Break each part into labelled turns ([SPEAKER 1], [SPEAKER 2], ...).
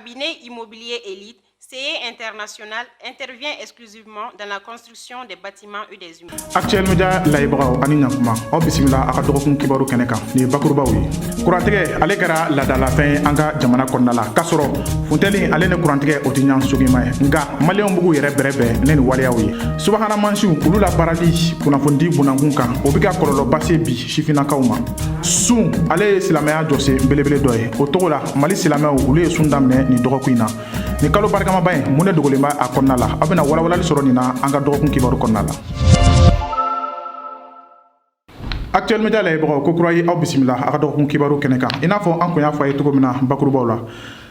[SPEAKER 1] Cabinet immobilier élite, CE International intervient exclusivement dans la construction des bâtiments et des immeubles.
[SPEAKER 2] Actuel Media layibagaw ani ɲankuma, aw bisimila a ka dɔgɔkun kibaru kɛnɛ kan. Nin ye bakurubaw ye. Kurantigɛ, ale kɛra ladalafɛn ye an ka jamana kɔnɔna la, k'a sɔrɔ funtɛni ale ni kurantigɛ, o tɛ ɲan sogima ye. Nka Maliyɛnw b'u yɛrɛ bɛrɛbɛn ne ni waleyaw ye. Subahana mansiw, olu la baarali kunnafonidi bunakun kan, o bɛ ka kɔlɔlɔba se bi sifinnakaw ma. Sun, ale ye silamɛya jɔsen belebele dɔ ye. O togo la, Mali silamɛw, olu ye sun daminɛ nin dɔgɔkun in na. Nin kalo barikamaba in, mun de dogolen b'a a kɔnɔna la? Aw bɛna walawalali sɔrɔ nin na an ka dɔgɔkun kibaru kɔnɔna la. Actuel Media layɛbagaw, ko kura ye, aw bisimila a ka dɔgɔkun kibaru kɛnɛ kan. I n'a fɔ an kun y'a fɔ a ye cogo min na bakurubaw la,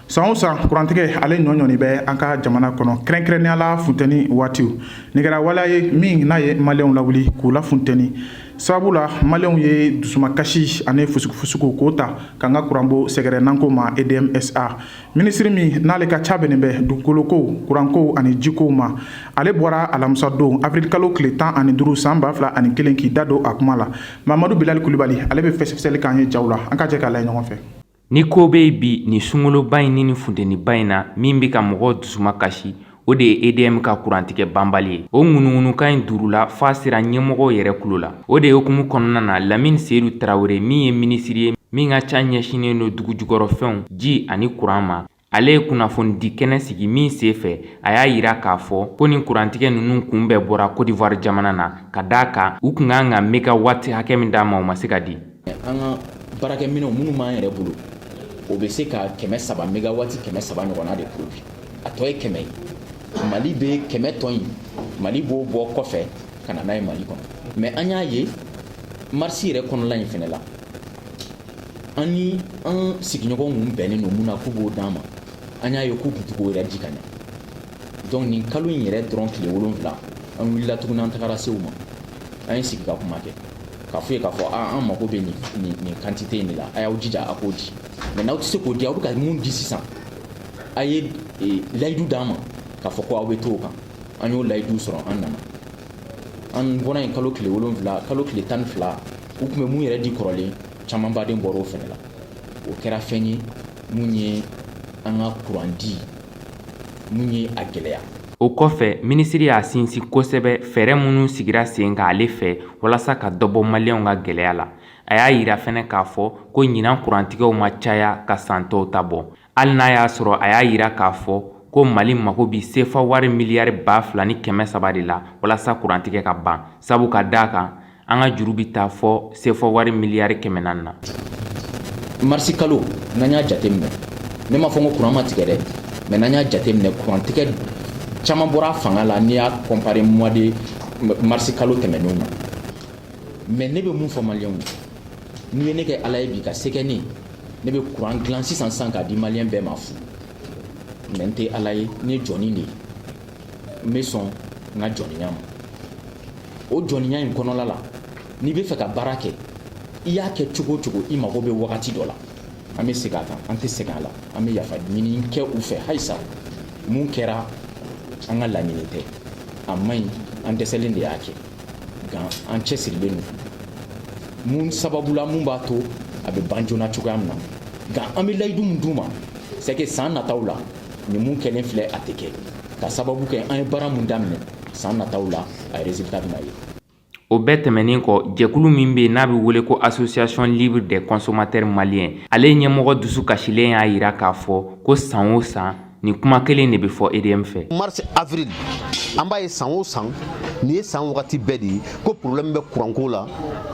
[SPEAKER 2] san o san, kurantigɛ ale ɲɔɲɔni bɛ an ka jamana kɔnɔ, kɛrɛnkɛrɛnnenya la funtɛni waatiw. Nin kɛra waleya ye min n'a ye Maliyɛnw lawuli k'u la funtɛni. Sababu la, Maliyɛnw ye dusumakasi ani fusugufusugu k'o ta k'an ka kuranbo sɛgɛrɛ n'an ko ma EDMSA. Minisiri min n'ale ka ca bɛnnen bɛ dugukolokow, kurankow ani jikow ma, ale bɔra alamisa don, avril kalo tile 15, san 2001, k'i da don a kuma la. Mamadu Bilali Kulibali, ale bɛ fɛsɛfɛsɛli k'an ye jaw la. An ka jɛ k'a lajɛ ɲɔgɔn fɛ.
[SPEAKER 3] Ni ko bɛ yen bi nin sunkaloba in ni funteniba in na, min bɛ ka mɔgɔw dusuma kasi, o de ye EDM ka kurantigɛ banbali ye. O ŋunuŋunukan in durula f'a sera ɲɛmɔgɔw yɛrɛ tulo la. O de hukumu kɔnɔna na, Lamini Seyidu Tarawele, min ye minisiri ye min ka ca ɲɛsinnen don dugujukɔrɔfɛnw, ji ani kuran ma, ale ye kunnafonidi kɛnɛ sigi min sen fɛ, a y'a yira k'a fɔ ko nin kurantigɛ ninnu kun bɛɛ bɔra Côte d'Ivoire jamana na, ka d'a kan u kun kan ka megawatt hakɛ min d'a ma, o ma se ka di.
[SPEAKER 4] An ka baarakɛminɛnw minnu b'an yɛrɛ bolo, o bɛ se ka 300, megawatt 300 ɲɔgɔnna de produit. A tɔ ye 100 ye. Mali bɛ 100 tɔ in, Mali b'o bɔ kɔfɛ ka na n'a ye Mali kɔnɔ. Mais an y'a ye marisi yɛrɛ kɔnɔla in fɛnɛ la, an ni an sigiɲɔgɔnw kun bɛnnen don mun na k'u b'o d'an ma, an y'a ye k'u kun t'o yɛrɛ di ka ɲɛ. Donc nin kalo in yɛrɛ dɔrɔn tile 7, an wulila tuguni, an tagara se u ma, an ye sigi ka kuma kɛ k'a f'u ye k'a fɔ an mago bɛ nin quantité in de la, a y'aw jija a k'o di. Mais n'aw tɛ se k'o di, aw bɛ ka mun di sisan, a ye layidu d'an ma k'a fɔ ko aw bɛ to o kan. An y'o layidu sɔrɔ, an nana, an bɔra yen kalo tile 7, kalo tile 12, u tun bɛ mun yɛrɛ di kɔrɔlen, camanba den bɔra o fɛnɛ la. O kɛra fɛn ye mun ye an ka kuran di, mun ye a gɛlɛya.
[SPEAKER 3] O kɔfɛ, minisiri y'a sinsin kosɛbɛ fɛɛrɛ minnu sigira sen kan ale fɛ walasa ka dɔ bɔ Maliyɛnw ka gɛlɛya la. A y'a yira fɛnɛ k'a fɔ ko ɲinan kurantigɛw ma caya ka san tɔw ta bɔ, hali n'a y'a sɔrɔ a y'a yira k'a fɔ ko Mali mago bi sefa wari miliyari 2300 de la walasa kurantigɛ ka ban, sabu ka d'a kan an ka juru bɛ taa fɔ sefa wari miliyari 400 na.
[SPEAKER 4] Marisi kalo, n'an y'a jateminɛ, ne m'a fɔ ko kuran ma tigɛ dɛ, mais n'an y'a jateminɛ, kurantigɛ caman bɔra a fanga la n'i y'a comparer mois de marisi kalo tɛmɛnenw na. Mais ne bɛ mun fɔ Maliyɛnw ye? N'u ye ne kɛ Ala ye bi ka se kɛ ne ye, ne bɛ kuran dilan sisan sisan k'a di Maliyɛn bɛɛ ma fu. Mais n tɛ Ala ye, ne ye jɔnni de ye, n bɛ sɔn n ka jɔnniya ma. O jɔnniya in kɔnɔla la, n'i bɛ fɛ ka baara kɛ, i y'a kɛ cogo o cogo, i mago bɛ wagati dɔ la. An bɛ segin a kan, an tɛ segin a la, an bɛ yafa ɲini kɛ u fɛ halisa. Mun kɛra, an ka laɲini tɛ, a man ɲi, an dɛsɛlen de y'a kɛ, nka an cɛsirilen don mun sababu la, mun b'a to a bɛ ban joona cogoya min na. Nka an bɛ layidu min d'u ma, c'est que san nataw la, nin mun kɛlen filɛ, a tɛ kɛ, ka sababu kɛ an ye baara mun daminɛ, san nataw la, a résultat bɛna ye.
[SPEAKER 3] O bɛɛ tɛmɛnen kɔ, jɛkulu min bɛ yen n'a bɛ wele ko Association libre des consommateurs maliens, ale ɲɛmɔgɔ dusu kasilen y'a yira k'a fɔ ko san o san, nin kuma kelen de bɛ fɔ EDM fɛ.
[SPEAKER 5] Mars, avril, an b'a ye san o san, nin ye san wagati bɛɛ de ye ko problème bɛ kuranko la,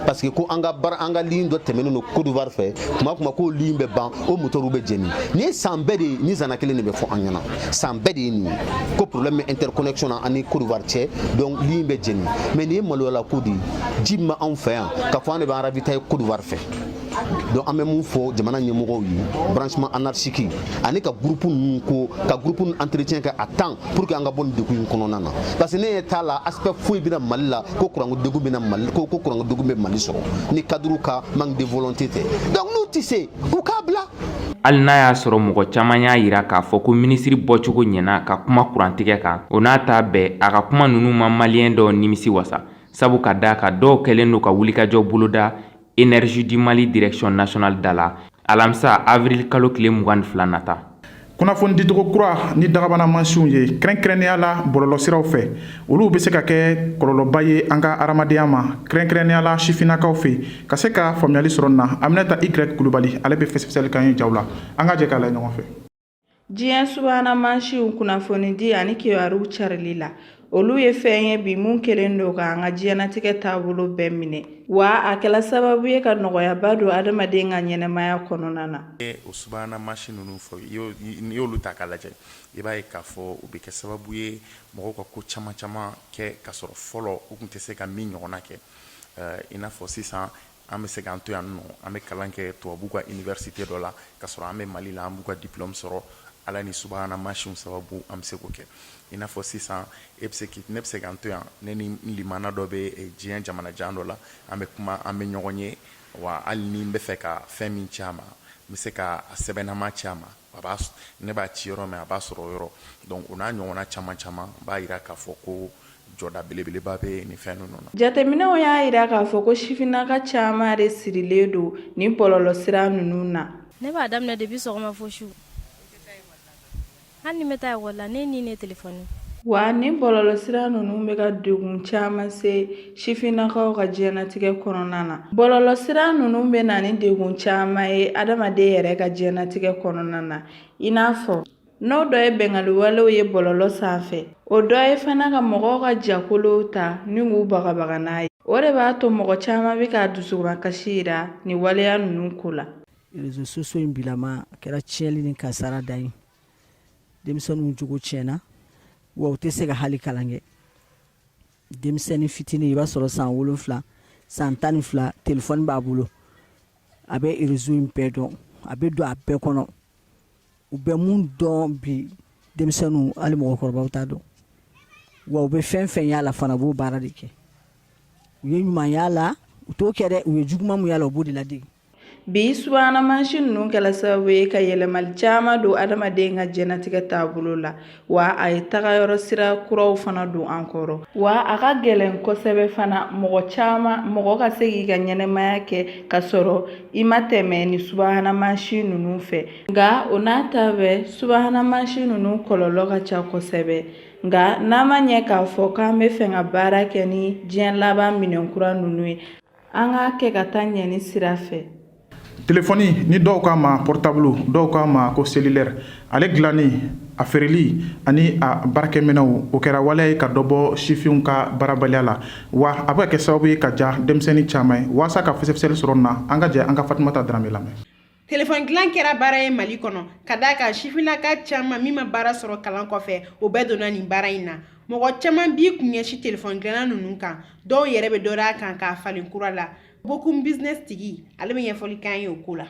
[SPEAKER 5] parce que ko an ka baara, an ka ligne dɔ tɛmɛnen don Côte d'Ivoire fɛ. Tuma kuma k'o ligne bɛ ban, o moteur bɛ jeni. Nin ye san bɛɛ de ye, nin sanna kelen de bɛ fɔ an ɲɛna. San bɛɛ de ye nin ye ko problème bɛ interconnexion na an ni Côte d'Ivoire cɛ, donc ligne bɛ jeni. Mais nin ye maloyala ko de ye. Ji min bɛ anw fɛ yan, k'a fɔ an de b'an ravitailler Côte d'Ivoire fɛ. Donc an bɛ mun fɔ jamana ɲɛmɔgɔw ye? Branchement anarchique ani ka groupe ninnu, ko ka groupe ninnu entretien kɛ à temps pour que an ka bɔ nin degun in kɔnɔna na, parce que ne ɲɛ t'a la aspect foyi bɛna Mali la ko kuranko degun bɛna Mali, ko kuranko degun bɛ Mali sɔrɔ ni cadre ka manque de volonté tɛ. Donc n'u tɛ se, u k'a bila.
[SPEAKER 3] Hali n'a y'a sɔrɔ mɔgɔ caman y'a yira k'a fɔ ko minisiri bɔcogo ɲɛna ka kuma kurantigɛ kan, o n'a ta bɛɛ, a ka kuma ninnu ma Maliyɛn dɔw nimisi wasa, sabu ka d'a kan dɔw kɛlen don ka wulikajɔ boloda Énergie du Mali direction nationale da la alamisa, avril kalo tile 22 nata.
[SPEAKER 2] Kunnafoni dicogo kura ni dagabana mansinw ye, kɛrɛnkɛrɛnnenya la bɔlɔlɔsiraw fɛ, olu bɛ se ka kɛ kɔlɔlɔba ye an ka hadamadenya ma, kɛrɛnkɛrɛnnenya la sifinnakaw fɛ. Ka se ka faamuyali sɔrɔ na, Aminata Y Kulubali, ale bɛ fɛsɛfɛsɛli k'an ye jaw la. An ka jɛ k'a lajɛ ɲɔgɔn fɛ.
[SPEAKER 6] Diɲɛ subahana mansinw kunnafonidi ani kibaruw carili la, olu ye fɛn ye bi mun kɛlen don k'an ka diɲɛnatigɛ taabolo bɛɛ minɛ, wa a kɛla sababu ye ka nɔgɔyaba don adamaden ka ɲɛnamaya kɔnɔna na.
[SPEAKER 7] O subahana mansin ninnu fɔ, n'i y'olu ta k'a lajɛ, i b'a ye k'a fɔ u bɛ kɛ sababu ye mɔgɔw ka ko caman caman kɛ ka sɔrɔ fɔlɔ u tun tɛ se ka min ɲɔgɔnna kɛ. I n'a fɔ sisan, an bɛ se k'an to yan nɔ, an bɛ kalan kɛ tubabu ka université dɔ la ka sɔrɔ an bɛ Mali la, an b'u ka diplôme sɔrɔ. Ala ni subahana mansinw sababu, an bɛ se k'o kɛ. I n'a fɔ sisan, e bɛ se ne bɛ se k'an to yan, ne ni limana dɔ bɛ diɲɛ jamana jan dɔ la, an bɛ kuma, an bɛ ɲɔgɔn ye. Wa hali ni n bɛ fɛ ka fɛn min ci a ma, n bɛ se ka a sɛbɛnnama ci a ma. A b'a ne b'a ci yɔrɔ min, a b'a sɔrɔ o yɔrɔ. Donc o n'a ɲɔgɔnna caman caman b'a jira k'a fɔ ko jɔda belebeleba bɛ nin fɛn ninnu na.
[SPEAKER 6] Jateminɛw y'a jira k'a fɔ ko sifinnaka caman de sirilen don nin bɔlɔlɔsira ninnu na.
[SPEAKER 8] Ne b'a daminɛ depuis sɔgɔma fo su. Hali ni n bɛ taa ekɔli la, ne ni ne telefɔni.
[SPEAKER 6] Wa nin bɔlɔlɔsira ninnu bɛ ka degun caman se sifinnakaw ka diɲɛnatigɛ kɔnɔna na. Bɔlɔlɔsira ninnu bɛ na ni degun caman ye adamaden yɛrɛ ka diɲɛnatigɛ kɔnɔna na, i n'a fɔ n'o dɔ ye binkanniwalew ye bɔlɔlɔ sanfɛ, o dɔ ye fana ka mɔgɔw ka jakolow ta ni k'u bagabaga n'a ye. O de b'a to mɔgɔ caman bɛ k'a dusumakasi jira nin waleya ninnu ko la.
[SPEAKER 9] Réseaux sociaux in bilama a kɛra tiɲɛli ni kasara dan ye. Denmisɛnninw jogo tiɲɛna, wa u tɛ se ka hali kalan kɛ. Denmisɛnnin fitinin, i b'a sɔrɔ san 7, san 12, telefɔni b'a bolo, a bɛ réseau in bɛɛ dɔn, a bɛ don a bɛɛ kɔnɔ. U bɛ mun dɔn bi, denmisɛnninw, hali mɔgɔkɔrɔbaw t'a dɔn. Wa u bɛ fɛn fɛn y'a la fana, u b'o baara de kɛ. U ye ɲuman y'a la, u t'o kɛ dɛ. U ye juguman mun y'a la, u b'o de ladege.
[SPEAKER 6] Bi subahana mansin ninnu kɛla sababu ye ka yɛlɛmali caman don adamaden ka diɲɛnatigɛ taabolo la, wa a ye tagayɔrɔ sira kuraw fana don an kɔrɔ. Wa a ka gɛlɛn kosɛbɛ fana mɔgɔ caman mɔgɔ ka se k'i ka ɲɛnamaya kɛ ka sɔrɔ i ma tɛmɛ ni subahana mansin ninnu fɛ. Nka o n'a ta bɛɛ, subahana mansin ninnu kɔlɔlɔ ka ca kosɛbɛ. Nka n'an ma ɲɛ k'a fɔ k'an bɛ fɛ ka baara kɛ ni diɲɛ laban minɛn kura ninnu ye, an k'a kɛ ka taa ɲɛni sira fɛ.
[SPEAKER 2] Telefɔni ni dɔw k'a ma portable, dɔw k'a ma ko cellulaire, ale dilanni, a feereli ani a baarakɛminɛw, o kɛra waleya ye ka dɔ bɔ sifinw ka baarabaliya la, wa a bɛ ka kɛ sababu ye ka ja denmisɛnnin caman ye. Walasa ka fɛsɛfɛsɛli sɔrɔ na, an ka jɛ an ka Fatumata Darame lamɛn.
[SPEAKER 1] Telefɔni dilan kɛra baara ye Mali kɔnɔ, ka d'a kan sifinnaka caman min ma baara sɔrɔ kalan kɔfɛ, o bɛɛ donna nin baara in na. Mɔgɔ caman b'i kun ɲɛsin telefɔni dilanna ninnu kan, dɔw yɛrɛ bɛ dɔ d'a kan k'a falen kura la. Bokum Business tigi, ale bɛ ɲɛfɔli k'an ye o ko la.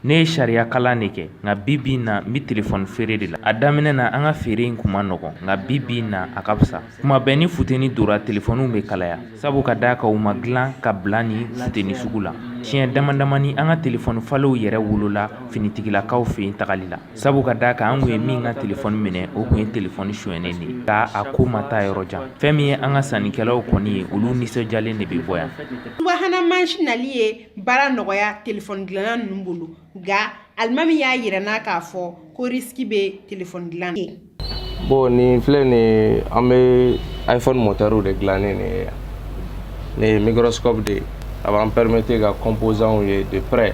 [SPEAKER 3] Ne ye sariya kalan de kɛ, nka bi bi in na, n bɛ telefɔni feere de la. A daminɛ na, an ka feere in kun man nɔgɔn, nka bi bi in na, a ka fisa. Kuma bɛɛ ni futeni dora, telefɔniw bɛ kalaya, sabu ka d'a kan u ma dilan ka bila nin futeni sugu la. Siɲɛ dama damani, an ka telefɔni falenw yɛrɛ wolola finitigilakaw fɛ yen tagali la, sabu ka d'a kan an kun ye min ka telefɔni minɛ, o kun ye telefɔni sonyɛnen de ye, nka a ko ma taa yɔrɔ jan. Fɛn min ye an ka sannikɛlaw kɔni ye, olu nisɔndiyalen de bɛ bɔ yan.
[SPEAKER 1] Subahana mansin nali ye baara nɔgɔya telefɔni dilanna ninnu bolo, nka alimami y'a yira n'a k'a fɔ ko risque bɛ telefɔni dilan.
[SPEAKER 10] Bon, nin filɛ nin ye, an bɛ iPhone moteur de dilan ni nin ye yan. Nin ye microscope de ye, a b'an permettre ka composants ye de près.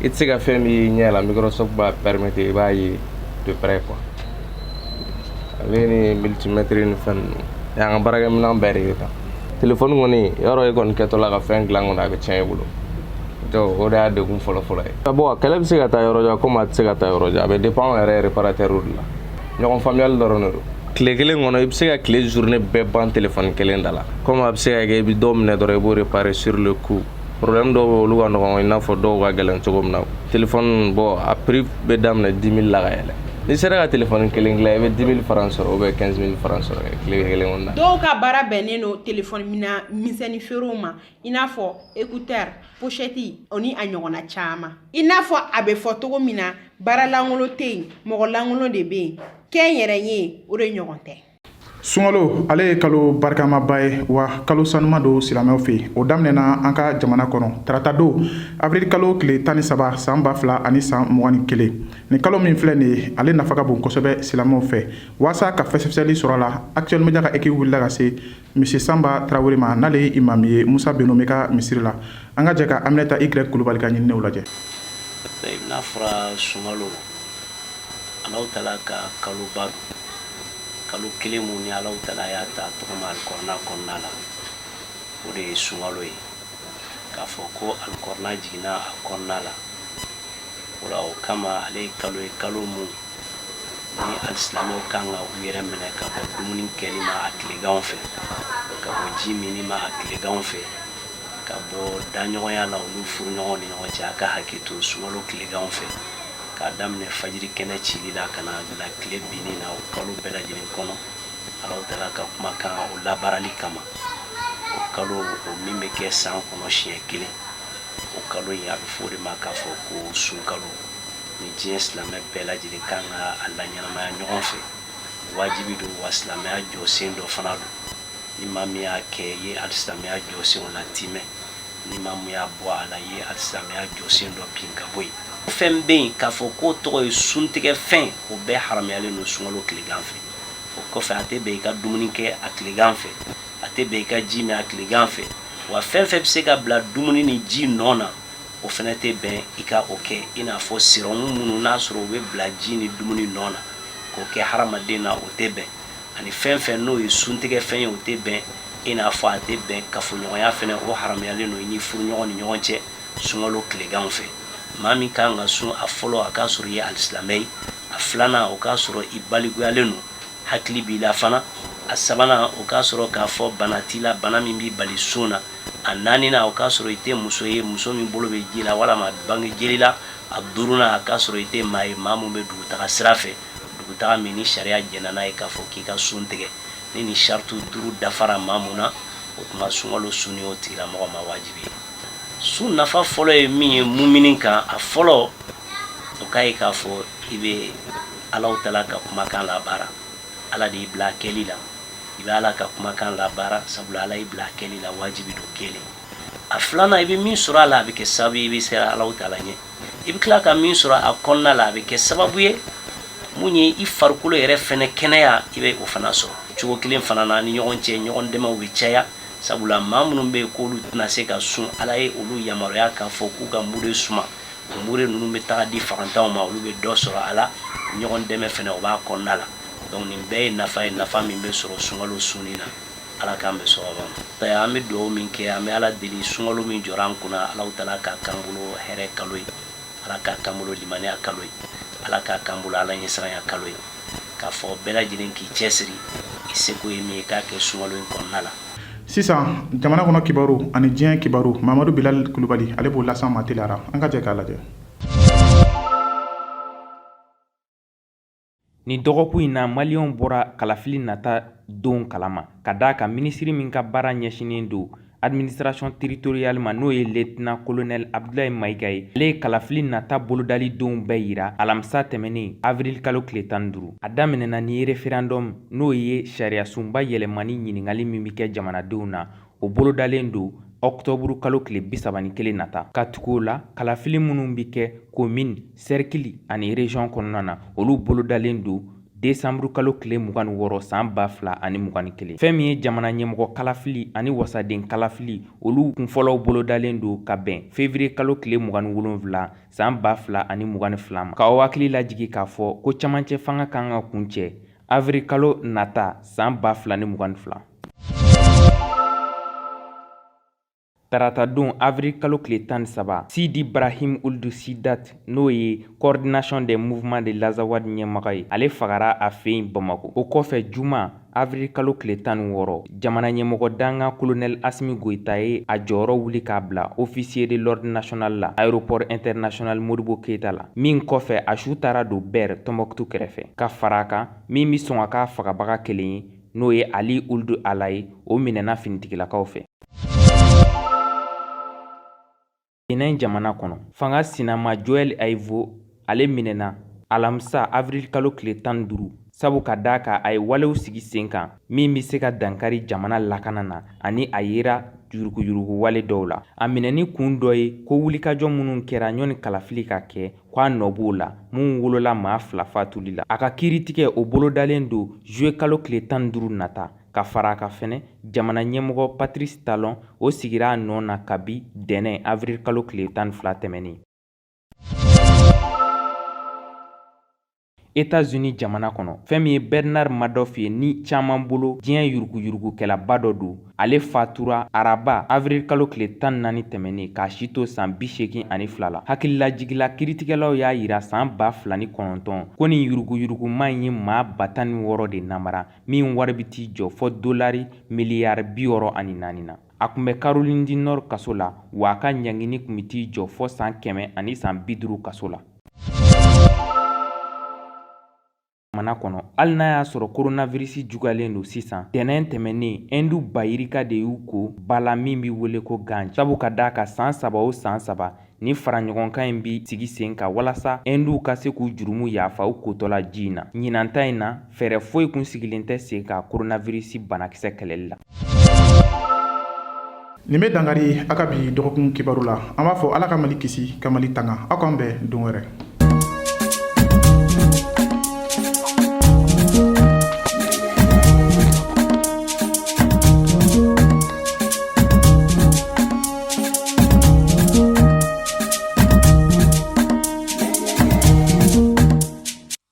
[SPEAKER 10] I tɛ se ka fɛn min y'i ɲɛ la, microscope b'a permettre i b'a ye de près quoi. Ale ni multimètre ni fɛn ninnu, y'an ka baarakɛminɛn bɛɛ de ye tan. Téléphone kɔni, yɔrɔ e kɔni kɛtɔ la ka fɛn dilan kɔni, a bɛ tiɲɛ i bolo. Donc o de y'a degun fɔlɔ-fɔlɔ ye. Bon, a kɛlɛ bɛ se ka taa yɔrɔ jan komi a tɛ se ka taa yɔrɔ jan, a bɛ dépend anw yɛrɛ réparateur de la. Ɲɔgɔn faamuyali dɔrɔn de don. Tile kelen kɔnɔ, i bɛ se ka tile journée bɛɛ ban téléphone kelen da la, komi a bɛ se ka kɛ i bɛ dɔw minɛ dɔrɔn, i b'o réparer sur le coup. Problème dɔw bɛ, olu ka nɔgɔn i n'a fɔ dɔw ka gɛlɛn cogo min na. Téléphone, bon, a prix bɛ daminɛ 10 000 la ka yɛlɛ. N'i sera ka téléphone kelen dilan, i bɛ 10 000 francs sɔrɔ ou bien 15 000 francs sɔrɔ tile kelen kɔnɔna na.
[SPEAKER 1] Dɔw ka baara bɛnnen don téléphone mina misɛnnin feerew ma, i n'a fɔ écouteur, pochette, o ni a ɲɔgɔnna caman. I n'a fɔ a bɛ fɔ cogo min na, baara lankolon tɛ yen, mɔgɔ lankolon de bɛ yen. Kɛ n yɛrɛ ye, o de ɲɔgɔn tɛ.
[SPEAKER 2] Sunkalo, ale ye kalo barikamaba ye, wa kalo sanuma don silamɛw fɛ yen. O daminɛna an ka jamana kɔnɔ tarata don, avril kalo tile 13, san 2021. Nin kalo min filɛ nin ye, ale nafa ka bon kosɛbɛ silamɛw fɛ. Waasa ka fɛsɛfɛsɛli sɔrɔ a la, Actuel Media ka équipe wulila ka se Monsieur Sanba Tarawele ma, n'ale ye imam ye Musa Benome ka misiri la. An ka jɛ ka Aminata Y Kulubali ka ɲininiw lajɛ.
[SPEAKER 11] N'a fɔra sunkalo, Alahu taala ka kaloba don, kalo kelen mun ni Alahu taala y'a ta tɔgɔma alikɔrɔna kɔnɔna la, o de ye sunkalo ye. K'a fɔ ko alikɔrɔna jiginna a kɔnɔna la, o la o kama ale ye kalo ye, kalo mun ni alisilamɛw kan ka u yɛrɛ minɛ ka bɔ dumuni kɛli ma a tilegan fɛ, ka bɔ ji minni ma a tilegan fɛ, ka bɔ daɲɔgɔnya la olu furuɲɔgɔnw ni ɲɔgɔn cɛ. A ka hakɛ to sunkalo tilegan fɛ, k'a daminɛ fajiri kɛnɛ cili la ka na bila tile binni na, o kalo bɛɛ lajɛlen kɔnɔ, Alahu taala ka kumakan o labaarali kama. O kalo o min bɛ kɛ san kɔnɔ siɲɛ kelen, o kalo in a bɛ fɔ o de ma k'a fɔ ko sunkalo, ni diɲɛ silamɛ bɛɛ lajɛlen kan ka a laɲɛnamaya ɲɔgɔn fɛ. Wajibi don, wa silamɛya jɔsen dɔ fana don. Ni maa min y'a kɛ, i ye alisilamɛya jɔsenw latimɛ. Ni maa min y'a bɔ a la, i ye alisilamɛya jɔsen dɔ bin ka bɔ yen. Fɛn bɛ yen k'a fɔ k'o tɔgɔ ye suntigɛ fɛn, o bɛɛ haramuyalen don sunkalo tilegan fɛ. O kɔfɛ, a tɛ bɛn i ka dumuni kɛ a tilegan fɛ, a tɛ bɛn i ka ji min a tilegan fɛ. Wa fɛn fɛn bɛ se ka bila dumuni ni ji nɔ na, o fana tɛ bɛn i ka o kɛ, i n'a fɔ sirɔmu minnu n'a sɔrɔ u bɛ bila ji ni dumuni nɔ na k'o kɛ hadamaden na, o tɛ bɛn. Ani fɛn fɛn n'o ye suntigɛ fɛn ye, o tɛ bɛn, i n'a fɔ a tɛ bɛn kafoɲɔgɔnya fana, o haramuyalen don i ni furuɲɔgɔn ni ɲɔgɔn cɛ sunkalo tilegan fɛ. Maa min kan ka sun, a fɔlɔ, a k'a sɔrɔ i ye alisilamɛ ye. A filanan, o k'a sɔrɔ i balikuyalen don, hakili b'i la fana. A sabanan, o k'a sɔrɔ k'a fɔ bana t'i la, bana min b'i bali sun na. A naaninan, o k'a sɔrɔ i tɛ muso ye, muso min bolo bɛ ji la walama bange jeli la. A duurunan, a k'a sɔrɔ i tɛ maa ye, maa min bɛ dugutaga sira fɛ, dugutaga min ni sariya jɛnna n'a ye k'a fɔ k'i ka sun tigɛ. Ni nin sariti duuru dafara maa mun na, o tuma sunkalo sunni o tigilamɔgɔ ma wajibi ye. Sun nafa fɔlɔ ye min ye mumini kan, a fɔlɔ, o k'a ye k'a fɔ i bɛ Alahu taala ka kumakan labaara. Ala de y'i bila a kɛli la, i bɛ Ala ka kumakan labaara, sabula Ala y'i bila a kɛli la, wajibi don. Kelen. A filanan, i bɛ min sɔrɔ a la, a bɛ kɛ sababu ye i bɛ siran Alahu taala ɲɛ. I bɛ tila ka min sɔrɔ a kɔnɔna la, a bɛ kɛ sababu ye mun ye i farikolo yɛrɛ fɛnɛ kɛnɛya, i bɛ o fana sɔrɔ. Cogo kelen fana na, ni ɲɔgɔn cɛ ɲɔgɔn dɛmɛw bɛ caya, sabula maa minnu bɛ yen k'olu tɛna se ka sun, Ala ye olu yamaruya k'a fɔ k'u ka mure suma. O mure ninnu bɛ taga di fagantanw ma, olu bɛ dɔ sɔrɔ a la. Ɲɔgɔn dɛmɛ fɛnɛ, o b'a kɔnɔna la. Donc nin bɛɛ ye nafa ye, nafa min bɛ sɔrɔ sunkalo sunni na. Ala k'an bɛn sawaba ma. An bɛ dugawu min kɛ, an bɛ Ala deli, sunkalo min jɔra an kunna, Alahu taala k'a k'an bolo hɛrɛ kalo ye, Ala k'a k'an bolo limaniya kalo ye, Ala k'a k'an bolo Ala ɲɛsiranya kalo ye. K'a fɔ bɛɛ lajɛlen k'i cɛsiri, i seko ye min ye, k'a kɛ sunkalo in kɔnɔna la.
[SPEAKER 2] Sisan jamana kɔnɔ kibaru ani diɲɛ kibaru, Mamadu Bilal Kulubali, ale b'o las'an ma teliya la. An ka jɛ k'a lajɛ.
[SPEAKER 3] Nin dɔgɔkun in na, maliyɛnw bɔra kalafili nata don kalama, ka d'a kan minisiri min ka baara ɲɛsinnen don administration territoriale ma, n'o ye lieutenant colonel Abdoulaye Mayiga ye, ale ye kalafili nata bolodali donw bɛɛ yira alamisa tɛmɛnen, avril kalo tile 15. A daminɛna ni référendum, n'o ye sariyasunba yɛlɛmani ɲininkali min bɛ kɛ jamanadenw na, o bolodalen don ɔkutɔburu kalo tile 31 nata. Ka tugu o la, kalafili minnu bɛ kɛ commune, cercle ani région kɔnɔna na, olu bolodalen don desanburu kalo tile 26, san 2021. Fɛn min ye jamana ɲɛmɔgɔ kalafili ani wasaden kalafili, olu kunfɔlɔw bolodalen don ka bɛn fevrier kalo tile 27, san 2022 ma. K'aw hakili lajigin k'a fɔ ko camancɛ fanga kan ka kuncɛ avril kalo nata, san 2022. Taratadon, avril kalo tile 13, Sidi Brahim Ould Sidat, n'o ye coordination des mouvements de l'Azawad ɲɛmaga ye, ale fagara a fɛ yen Bamako. O kɔfɛ, juma, avril kalo tile 16, jamana ɲɛmɔgɔ dankan colonel Asimi Goyita ye a jɔyɔrɔ wuli k'a bila officier de l'ordre national la aéroport international Modibo Keyita la, min kɔfɛ a su taara don Ber, Tombouctou kɛrɛfɛ. Ka fara a kan, min bɛ sɔn ka k'a fagabaga kelen ye, n'o ye Ali Ould Ala ye, o minɛna finitigilakaw fɛ. Benin jamana kɔnɔ, fanga sinama Joël Aivo, ale minɛna alamisa avril kalo tile 15, Sabu ka d'a kan a ye walew sigi sen kan min bɛ se ka dankari jamana lakana na ani a yera yuruguyurugu wale dɔw la. A minɛni kun dɔ ye ko wulikajɔ minnu kɛra ɲɔni kalafili ka kɛ k'a nɔ b'o la min wolola maa 2 fatuli la. A ka kiiritigɛ o bolodalen don juillet kalo tile 15 nata. Ka fara a kan fɛnɛ, jamana ɲɛmɔgɔ Patrice Talon o sigira a nɔ na kabi dɛnɛn avril kalo tile 12 tɛmɛnen. Etats-Unis jamana kɔnɔ, fɛn min ye Bernard Madoff ye ni caman bolo diɲɛ yuruguyurugukɛlaba dɔ don, ale fatura araba avril kalo tile 14 tɛmɛnen k'a si to san 82 la. Hakililajigin la, kiritigɛlaw y'a yira san 2009 ko nin yuruguyuruguma in ye maa 16,000 de namara min wari bɛ t'i jɔ fɔ dolari miliyari 64 na. A tun bɛ Caroline du Nord kaso la, wa a ka ɲangini tun bɛ t'i jɔ fɔ san 100 ani san 50 kaso la. Jamana kɔnɔ, hali n'a y'a sɔrɔ coronavirus juguyalen don sisan, tɛnɛn tɛmɛnen Hindu ba yirika de y'u ko ba la min bɛ wele ko Gange. Sabu ka d'a kan san 3 o san 3 ni faraɲɔgɔnkan in bɛ sigi sen kan walasa Hinduw ka se k'u jurumu yafa u kotɔla ji in na. Ɲinan ta in na, fɛɛrɛ foyi kun sigilen tɛ sen kan coronavirus banakisɛ kɛlɛli la.
[SPEAKER 2] Nin bɛ dankari a ka bi dɔgɔkun kibaru la. An b'a fɔ Ala ka Mali kisi, ka Mali tanga. Aw k'an bɛn don wɛrɛ.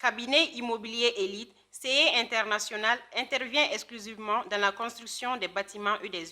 [SPEAKER 1] Cabinet Immobilier Élite, CE International intervient exclusivement dans la construction des bâtiments et des